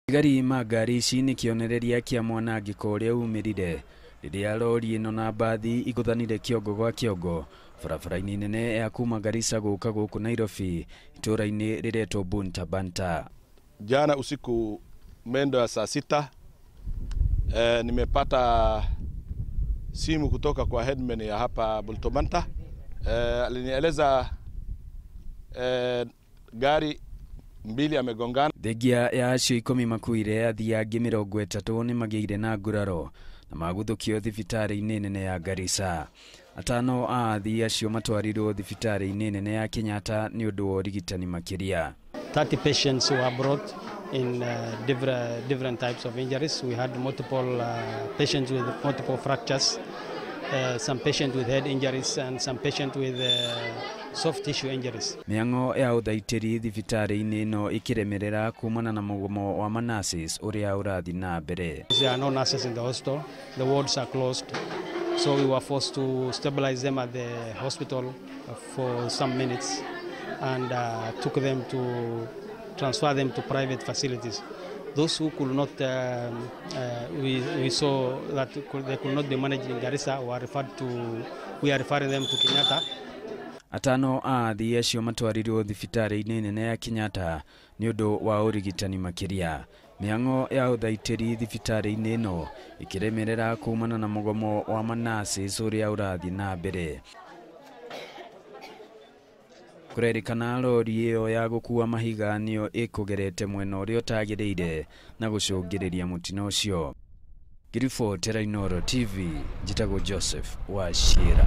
Matigari ma ngari ici nĩ kĩonereria kĩa mwanangĩko ũrĩa umĩrire rĩrĩa rori ĩno na mbathi igũthanire kĩongo gwa kĩongo barabara-inĩ nene ya kuma Garissa gũka gũkũ Nairobi itũũra-inĩ rĩretwo Buntabanta. Jana usiku mendo ya saa 6 nimepata simu kutoka kwa headman ya hapa Bultobanta. Alinieleza gari mbili amegongana. Thengia ya acio 10 makuire, athii angĩ 30 nĩ magĩire na nguraro na maguthũkio thibitarĩ-inĩ nene ya Garissa. 5 a athii acio matwarirwo thibitarĩ-inĩ nene ya Kenyatta nĩ ũndũ wa ũrigitani makĩria. 30 patients were brought in different types of injuries. We had multiple patients with multiple fractures, some patients with head injuries and some patients with soft tissue injuries. Mĩang'o ya ũthaitĩri thibitarĩ-inĩ ĩno ĩkĩremerera kumana na mũgomo wa nurses ũrĩa ũrathiĩ na mbere. There are no nurses in the hospital. The wards are closed. So we were forced to stabilize them at the hospital for some minutes and took them to transfer them to private facilities. Those who could not, we saw that they could not be managed in Garissa were referred to, we are referring them to Kenyatta. 5 a athii acio matwarirwo thibitarĩ-inĩ nene ya Kenyatta nĩ ũndũ wa ũrigitani makĩria. Mĩang'o ya ũthaitĩri thibitarĩ-inĩ ĩno ĩkĩremerera kumana na mũgomo wa nurses ũrĩa ũrathiĩ na mbere. Kũrerĩkana rori ĩyo ya gũkua mahiga nĩyo ĩkũgerete mwena ũrĩa ũtagĩrĩire na gũcũngĩrĩria mũtino ũcio. Ngĩribotera Inooro TV, njĩtagwo Joseph Wachira.